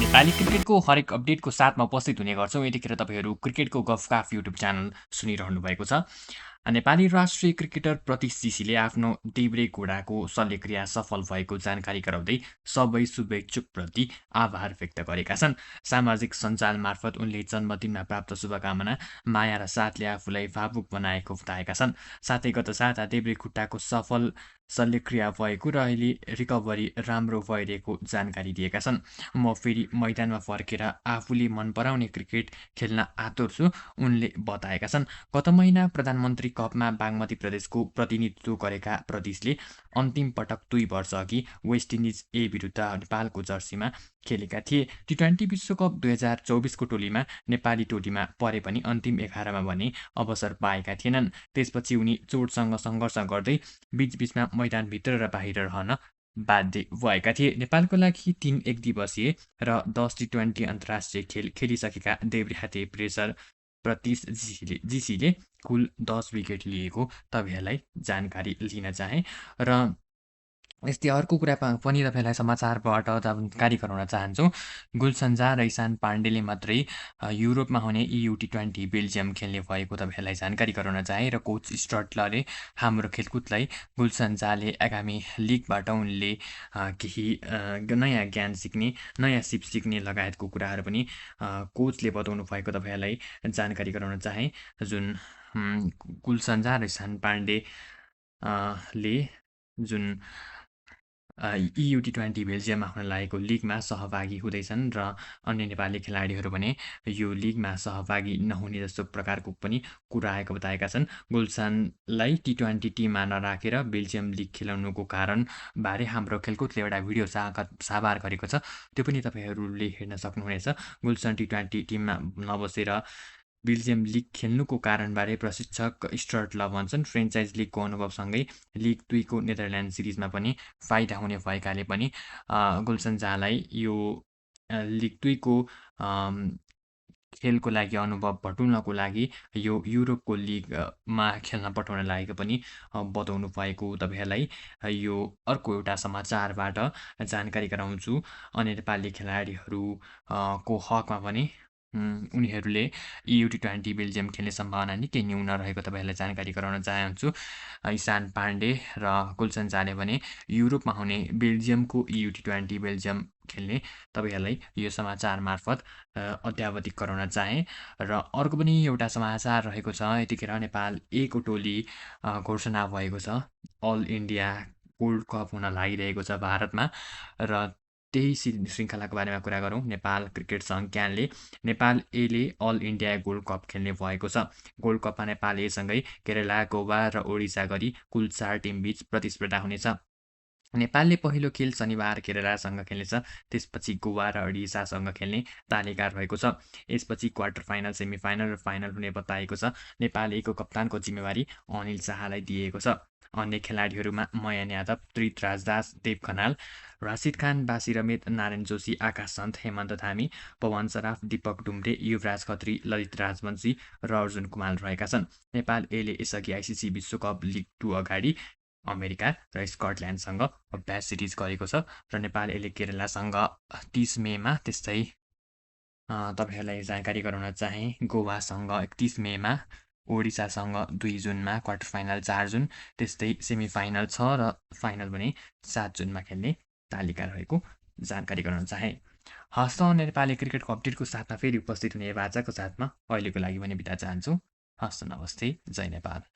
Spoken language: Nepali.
नेपाली क्रिकेटको हरेक अपडेटको साथमा उपस्थित हुने गर्छौँ। यतिखेर तपाईँहरू क्रिकेटको गफगाफ युट्युब च्यानल सुनिरहनु भएको छ। नेपाली राष्ट्रिय क्रिकेटर प्रतीश जीसीले आफ्नो देब्रे घोडाको शल्यक्रिया सफल भएको जानकारी गराउँदै सबै शुभेच्छुकप्रति आभार व्यक्त गरेका छन्। सामाजिक सञ्जाल मार्फत उनले जन्मदिनमा प्राप्त शुभकामना, माया र साथले आफूलाई भावुक बनाएको बताएका छन्। साथै गत साता देब्रे खुट्टाको सफल शल्यक्रिया भएको र अहिले रिकभरी राम्रो भइरहेको जानकारी दिएका छन्। म फेरि मैदानमा फर्केर आफूले मन पराउने क्रिकेट खेल्न आतुर छु, उनले बताएका छन्। गत महिना प्रधानमन्त्री कपमा बागमती प्रदेशको प्रतिनिधित्व गरेका प्रतीशले अन्तिम पटक 2 वर्षअघि वेस्ट इन्डिज ए विरुद्ध नेपालको जर्सीमा खेलेका थिए। टी20 विश्वकप 2024को टोलीमा नेपाली टोलीमा परे पनि अन्तिम 11मा भने अवसर पाएका थिएनन्। त्यसपछि उनी चोटसँग सङ्घर्ष गर्दै बीचबीचमा मैदानभित्र र बाहिर रहन बाध्य भएका थिए। नेपालको लागि 3 एकदिवसीय र 10 टी20 अन्तर्राष्ट्रिय खेल खेलिसकेका देब्रे पेसर प्रतीश जीसीले कुल 10 विकेट लिएको तपाईँहरूलाई जानकारी लिन चाहे। र यस्तै अर्को कुरा पनि तपाईँलाई समाचारबाट जानकारी गराउन चाहन्छु। गुलसन्जा र इशान पाण्डेले मात्रै युरोपमा हुने EU टी20 बेल्जियम खेल्ने भएको तपाईँहरूलाई जानकारी गराउन चाहे। र कोच स्टर्टलरले हाम्रो खेलकुदलाई गुलसन्जाले आगामी लिगबाट उनले केही नयाँ ज्ञान सिक्ने, नयाँ सिप सिक्ने लगायतको कुराहरू पनि कोचले बताउनु भएको तपाईँहरूलाई जानकारी गराउन चाहे। जुन गुलसन्जा र इशान पाण्डे ले जुन EU टी20 बेल्जियममा हुन लागेको लिगमा सहभागी हुँदैछन् र अन्य नेपाली खेलाडीहरू भने यो लिगमा सहभागी नहुने जस्तो प्रकारको पनि कुरा आएको बताएका छन्। गुलसनलाई टी20 टिममा नराखेर बेल्जियम लिग खेलाउनुको कारणबारे हाम्रो खेलकुदले एउटा भिडियो साभार गरेको छ, त्यो पनि तपाईँहरूले हेर्न सक्नुहुनेछ। गुलसन टी20 टिममा नबसेर बेल्जियम लिग खेल्नुको कारणबारे प्रशिक्षक स्टर्टल भन्छन्, फ्रेन्चाइज लिगको अनुभवसँगै लिग 2 को नेदरल्यान्ड सिरिजमा पनि फाइदा हुने भएकाले पनि गुलसन्जालाई यो लिग 2 को खेलको लागि अनुभव बटुल्नको लागि यो युरोपको लिगमा खेल्न पठाउन लागेको पनि बताउनु भएको तपाईँहरूलाई यो अर्को एउटा समाचारबाट जानकारी गराउँछु। अन्य नेपाली खेलाडीहरू को हकमा पनि उनीहरूले EU टी20 बेल्जियम खेल्ने सम्भावना निकै न्यून रहेको तपाईँहरूलाई जानकारी गराउन चाहन्छु। इशान पाण्डे र गुलसन्जाले भने युरोपमा हुने बेल्जियमको EU टी20 बेल्जियम खेल्ने तपाईँहरूलाई यो समाचार मार्फत अद्यावधिक गराउन चाहे। र अर्को पनि एउटा समाचार रहेको छ। यतिखेर नेपाल A को टोली घोषणा भएको छ। अल इन्डिया गोल्ड कप हुन लागिरहेको छ भारतमा र त्यही श्रृङ्खलाको बारेमा कुरा गरौँ। नेपाल क्रिकेट सङ्घ क्यानले नेपाल एले अल इन्डिया गोल्ड कप खेल्ने भएको छ। गोल्ड कपमा नेपाल एसँगै केरला, गोवा र ओडिसा गरी कुल 4 टिमबीच प्रतिस्पर्धा हुनेछ। नेपालले पहिलो खेल शनिबार केरलासँग खेल्नेछ, त्यसपछि गोवा र ओडिसासँग खेल्ने तालिका रहेको छ। यसपछि क्वार्टर फाइनल, सेमिफाइनल र फाइनल हुने बताएको छ। नेपाल A को कप्तानको जिम्मेवारी अनिल शाहलाई दिएको छ। अन्य खेलाडीहरूमा मयन यादव, त्रित राजदास, देव खनाल, राशिद खान, बासिर अहमेद, नारायण जोशी, आकाश सन्त, हेमन्त धामी, पवन सराफ, दीपक डुम्रे, युवराज खत्री, ललित राजवंशी र अर्जुन कुमार रहेका छन्। नेपाल एले यसअघि ICC विश्वकप लिग 2 अगाडि अमेरिका र स्कटल्यान्डसँग अभ्यास सिरिज गरेको छ र नेपाल एले केरलासँग 30 मेमा, त्यस्तै तपाईँहरूलाई जानकारी गराउन चाहे गोवासँग 31 मेमा, ओडिसासँग 2 जुनमा, क्वार्टर फाइनल 4 जुन, त्यस्तै सेमिफाइनल 6 र फाइनल भने 7 जुनमा खेल्ने तालिका रहेको जानकारी गराउन चाहे। हस्त नेपाली क्रिकेटको अपडेटको साथमा फेरि उपस्थित हुने बाचाको साथमा अहिलेको लागि पनि बिदा चाहन्छु। हस्त, नमस्ते, जय नेपाल।